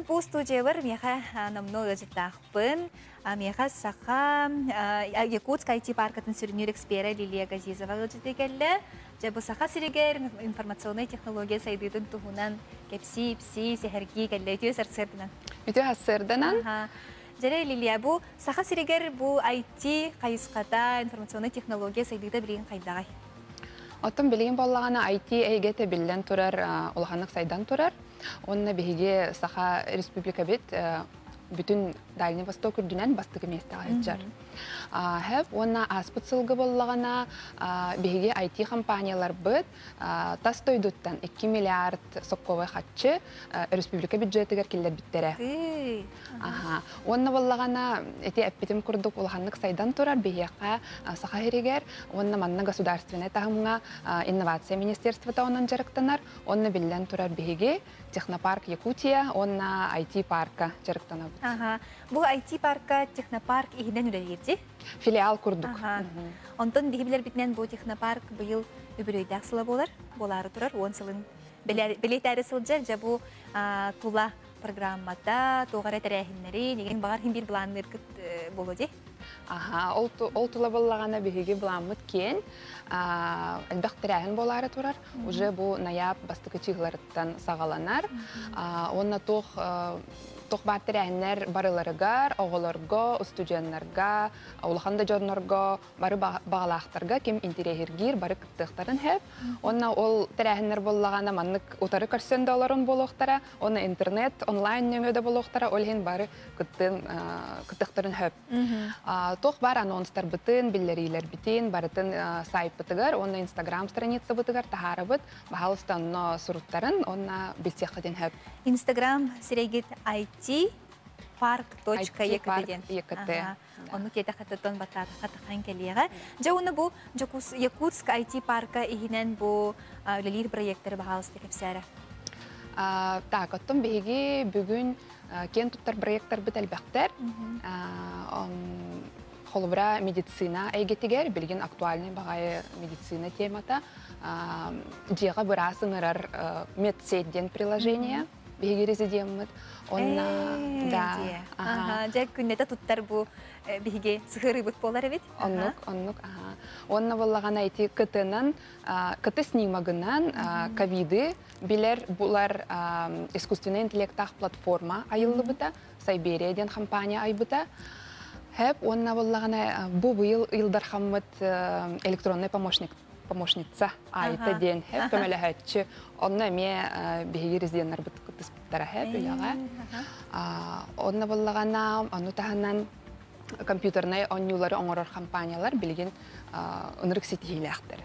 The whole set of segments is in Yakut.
Бүгүн бу студиябар миэхэ номнуо ыалдьыттаахпын. Миэхэ Саха Якутск IT паркатын сүрүннүүр эксперэ Лилия Газизова ыалдьыты кэллэ. Дьэ бу Саха сиригэр информационнай технология сайдыытын туһунан кэпсии-ипсии, сэһэргии кэллэ. Үтүө сарсыарданан. Үтүө сарсыарданан. Дьэрэ Лилия, бу Саха сиригэр бу IT хайысхата, информационнай технология сайдыыта билигин хайдаҕай? Оттон билигин буоллаҕына IT эйгэтэ биллэн турар, улаханнык сайдан турар. Уонна биһиги Саха Республикабыт бүтүн Дальний Восток үрдүнэн бастакы миэстэҕэ сылдьар. Хэп уонна ааспыт сылга буоллаҕына биһиги IT компанияларбыт тас дойдуттан 2 миллиард сокковай хаччы республика бюджетыгар киллэрбиттэрэ. Аха. Уонна буоллаҕына ити эппитим курдук улаханнык сайдан турар биһиэхэ Саха сиригэр уонна манна государственнай таһымҥа инновация министерствота онон дьарыктанар. Онно биллэн турар биһиги Технопарк Якутия уонна IT-парка дьарыктанабыт. Аха. Бу IT-парка Технопарк иһинэн үлэлиир дии? Филиал курдук. Аха. Онтон биһи билэрбитинэн бу Технопарк быйыл үбүлүөйдээх сыла буолар, буолаары турар, 10 сылын бэлиэтээри сылдьар. Дьэ бу тула программата, туох эрэ тэрээһиннэри, нигин баҕар иһин биир былаанныыргыт буолуо дии? Аха, ол тула буоллаҕына биһиги былааммыт киэн, элбэх тэрээһин буолаары турар. Уже бу ноябрь бастакы чыһыларыттан саҕаланар. Уонна туох туох баар тэрээһиннэр барыларыгар, оҕолорго, устудьуоннарга, улахан да дьоннорго, бары баҕалаахтарга ким интириэһиргиир бары кыттыахтарын сөп. Уонна ол тэрээһиннэр буоллаҕына маннык утары көрсөн да олорон буолуохтара, уонна интернет онлайн нөҥүө да буолуохтара, ол иһин бары кыттын кыттыахтарын сөп. Туох баар анонстарбытын, биллэриилэрбитин барытын сайтпытыгар уонна Инстаграм страницабытыгар таһаарабыт. Баһаалыста онно суруттарын уонна билсиэххитин сөп. Инстаграм сирэйгит IT park.ekt диэн. ЕКТ. Онну киэтэххиттэн баттаатахха тахан кэлиэҕэ. Дьэ уонна бу Якутск IT парка иһинэн бу үлэлиир проекттары баһаалыста кэпсээрэ. Так, оттон биһиги бүгүн киэн туттар проекттарбыт элбэхтэр. Холобура, медицина эйгэтигэр билигин актуальный баҕайы медицина темата дьиэҕэ быраас ыҥырар медсеть диэн приложение биһиги резидеммит. Онна да. Ага, дьэ күннэтэ туттар бу биһиги сыһыарыыбыт буолар эбит. Оннук, оннук, аха. Онна буоллаҕына ити КТ-нан, КТ снимогынан ковиды билэр булар искусственный интеллектаах платформа айыллыбыта, Сайберия диэн компания айбыта. Хэп уонна буоллаҕына бу быйыл Ил Дархаммыт электронный помощник помощница Айта диэн хэп көмөлөһөөччү. Онно эмиэ биһиги резиденнарбыт кыттыспыттара хэп үлэҕэ. Онно буоллаҕына ону таһынан компьютернай оонньуулары оҥорор компаниялар билигин ынырык ситиһиилээхтэр.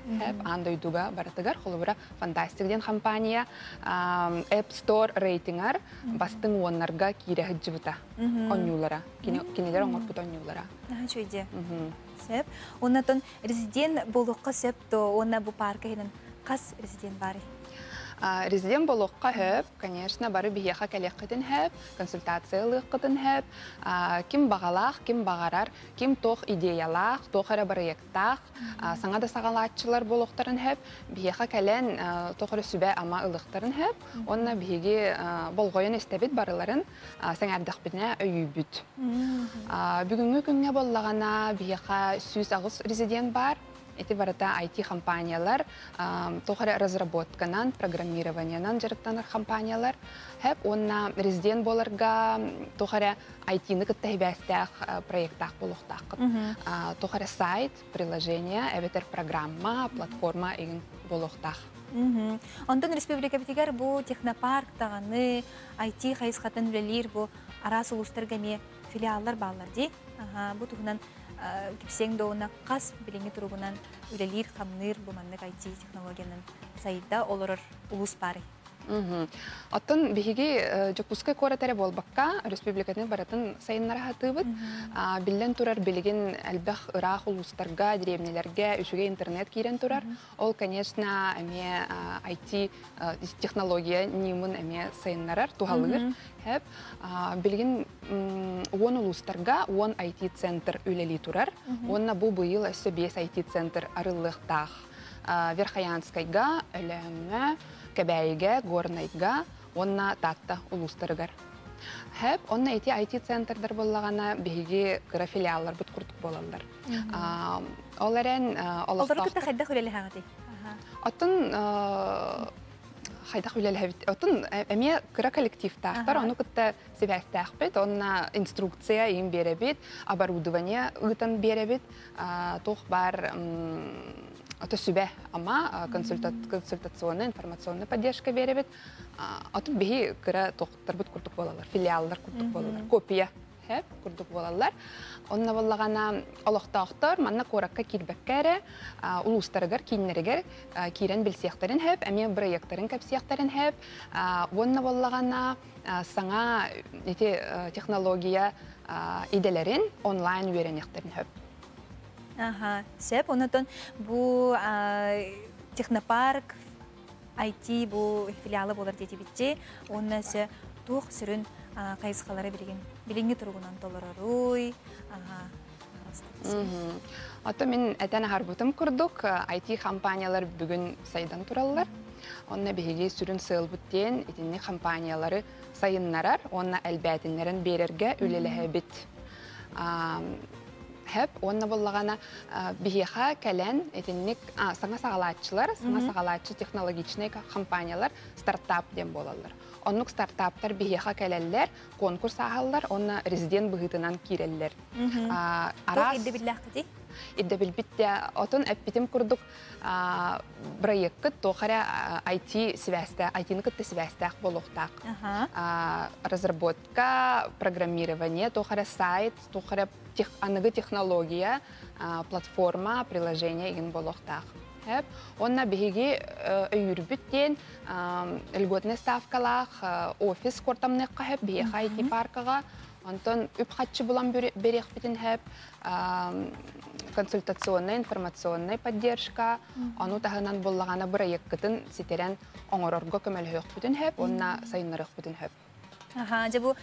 Аан дойдуга барытыгар холобура Фантастик диэн компания App Store рейтингар бастыҥ уоннарга киирэ сылдьыбыта оонньуулара. Кинилэр оҥорбут оонньуулара. Үчүгэй. Сөп. Оннотон резидент буолуохха сөп то уонна бу парка иһинэн хас резидент баарый? Резидент буолуохха сөп, конечно, бары биһиэхэ кэлиэххитин сөп, консультация ылыаххытын сөп. Ким баҕалаах, ким баҕарар, ким туох идеялаах, туох эрэ бырайыактаах, саҥа да саҕалааччылар буолуохтарын сөп, биһиэхэ кэлэн туох эрэ сүбэ-ама ылыахтарын сөп. Уонна биһиги болҕойон истэбит барыларын, сэҥээрдэхпитинэ өйүүбүт. Бүгүҥҥү күҥҥэ буоллаҕына биһиэхэ 108 резидент баар. Ити барыта IT-компаниялар, туох эрэ разработканан, программированиенан дьарыктанар компаниялар. Хэп уонна резидент буоларга туох эрэ IT-ны кытта сибээстээх проекттаах буолуохтааххыт. Туох эрэ сайт, приложение эбэтэр программа, платформа игин буолуохтаах. Онтон республикабытыгар бу технопарк даҕаны IT хайысхатын үлэлиир бу араас улуустарга эмиэ филиаллар бааллар дии. Бу туһунан кипсиэҥ доуна хас билиҥҥи туругунан үлэлиир-хамныыр бу маннык IT технологиянан сайда олорор улуус баарый? Оттон биһиги Дьокуускай куорат эрэ буолбакка, республиканы барытын сайыннара сатыыбыт. Биллэн турар, билигин элбэх ыраах улуустарга, дэриэбинэлэргэ үчүгэй интернет киирэн турар. Ол, конечно, эмиэ IT технология ньымын эмиэ сайыннарар, туһалыыр. Хэп. Билигин 10 улуустарга 10 IT-центр үлэлии турар. Уонна бу быйыл өссө 5 IT-центр арыллыахтаах. Верхоянскайга, Өлөөҥҥө, Кэбээйигэ, Горнайга уонна Таатта улуустарыгар. Хэп, онно ити IT-центрдар буоллаҕына биһиги кыра филиалларбыт курдук буолаллар. Ол эрэн Олору кытта хайдах үлэлэһэҕитий? Оттон хайдах үлэлэһэбит? Оттон эмиэ кыра коллективтаахтар, ону кытта сибээстээхпит, онно инструкция иин биэрэбит, оборудование ыытан биэрэбит, туох баар ото сүбэ ама консультационная, информационная поддержка биэрэбит. Отут биһи кыра тохтарбыт курдук буолалар, филиаллар курдук буолалар, копия хэп курдук буолаллар. Онно буоллаҕына олохтоохтор манна куоракка киирбэккэ эрэ улуустарыгар, кииннэригэр киирэн билсиэхтэрин хэп, эмиэ бырайыактарын кэпсиэхтэрин хэп. Уонна буоллаҕына саҥа ити технология идэлэрин онлайн үөрэниэхтэрин сөп. Аха, сөп. Онотон бу технопарк IT бу филиалы буолар диэтибитчи. Уонна өссө туох сүрүн хайысхалары билигин билиҥҥи туругунан толороруй. Ото мин этэн аһарбытым курдук, IT-компаниялар бүгүн сайдан тураллар. Онно биһиги сүрүн сыалбыт диэн итинник компаниялары сайыннарар уонна элбээтиннэрэн биэрэргэ үлэлэһэбит. Хэп уонна буллаҕана биһиэхэ кэлэн итинник саҥа саҕалааччылар, саҥа саҕалааччы технологичнай компаниялар стартап диэн буолаллар. Оннук стартаптар биһиэхэ кэлэллэр, конкурс ааһаллар уонна резидент быһыытынан киирэллэр. Араас ирдэбиллээхтий? Ирдэбилбит отун эппитим курдук бырайыаккыт туох эрэ IT сибээстээх, IT-ны кытта сибээстээх буолуохтаах. Разработка, программирование, туох эрэ сайт, туох эрэ аныгы технология, платформа, приложение игин буолуохтаах. Онна биһиги өйүүрбүт диэн льготный ставкалаах офис куортамныахха сөп биһиэхэ IT-паркаҕа. Онтон үп-харчы булан бериэхпитин сөп, консультационная, информационная поддержка, ону таһынан буллаҕана бырайыаккытын ситэрэн оҥорорго көмөлөһүөхпүтүн сөп уонна сайыннарыахпытын сөп. Аха, дьэ бу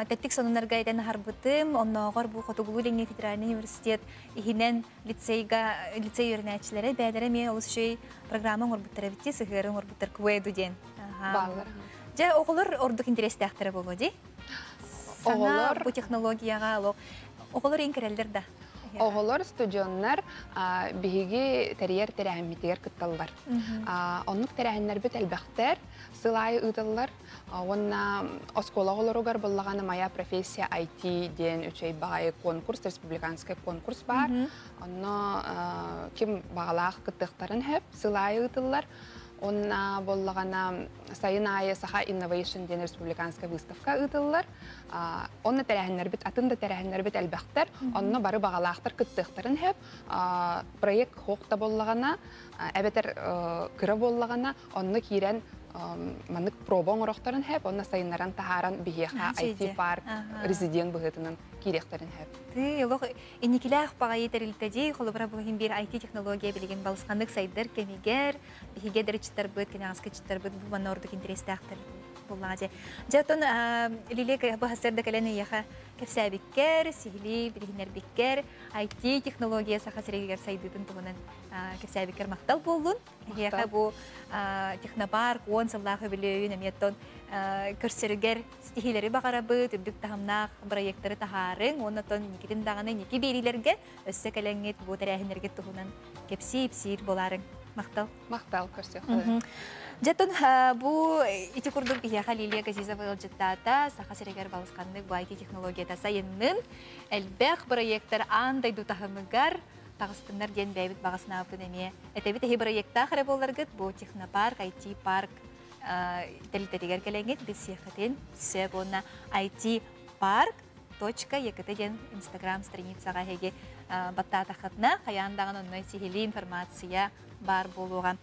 тэттик сонуннарга этэн аһарбытым, оннооҕор бу Хотугулуу-Илиҥҥи федеральнай университет иһинэн лицейга лицей үөрэнээччилэрэ бэйэлэрэ эмиэ олус үчүгэй программа оҥорбуттар эбит дии, сыһыары оҥорбуттар КВЭДу диэн. Бааллар. Дьэ, оҕолор ордук интэриэстээхтэрэ буолуо дии. Оҕолор бу технологияҕа олох оҕолор иҥ кэрэллэр да. Оҕолор, студеннар биһиги тэрийэр тэрээһиммитигэр кытталлар. Оннук тэрээһиннэрбит элбэхтэр, сыл аайы ыытыллар. Уонна оскуола оҕолоругар буоллаҕына «Моя профессия IT» диэн үчүгэй баҕайы конкурс, республиканскай конкурс баар. Онно ким баҕалаах кыттыахтарын сөп, сыл аайы ыытыллар. Уонна буоллаҕына сайын аайы Саха Innovation диэн республиканскай выставка ыытыллар. Онно тэрээһиннэрбит, атын да тэрээһиннэрбит элбэхтэр. Онно бары баҕалаахтар кыттыахтарын сөп. Проект хоох да буоллаҕына, эбэтэр кыра буоллаҕына, онно киирэн маннык проба оҥорохторун сөп, онно сайыннаран таһааран биһиэхэ IT-парк резидент быһыытынан киириэхтэрин сөп. Ты олох инникилээх баҕайы тэрилтэ дии, холобура бу иһин биир IT-технология билигин балысханнык сайдар кэмигэр биһиги эдэрчиттарбыт, кэнэҕэскичиттарбыт бу манна ордук интэриэстээхтэр буллаҕа дьэ. Дьэ оттон Лилия бу сарда кэлэн эйиэхэ кэпсээбиккэр, сиһилии билиһиннэрбиккэр, IT-технология Саха сиригэр сайдыытын туһунан кэпсээбиккэр махтал буоллун. Эһиэхэ бу технопарк 10 сыллаах үбүлүөйүн эмиэ оттон көрсөрүгэр ситиһиилэри баҕарабыт, үрдүк таһымнаах бырайыактары таһаарыҥ уонна оттон инникитин даҕаны инники биэриилэргэ өссө кэлэҥҥит бу тэрээһиннэргит туһунан кэпсии-ипсиир буолаарыҥ. Махтал. Махтал, көрсүөххэ. Дьэ, бу ити курдук биһиэхэ Лилия Газизова ыалдьыттаата. Саха сиригэр балысханнык бу IT-технологията сайыннын. Элбэх бырайыактар аан дойду таһымыгар таҕыстыннар диэн бэйэбит баҕа санаабытын эмиэ этэбит. Эһи бырайыактаах эрэ буолларгыт, бу технопарк, IT-парк тэрилтэтигэр кэлэҥҥит билсиэххитин сөп уонна IT-парк точка ЕКТ диэн инстаграм страницаҕа эһиги баттаатаххытына хайаан даҕаны онно сиһилии информация баар буолуоҕа.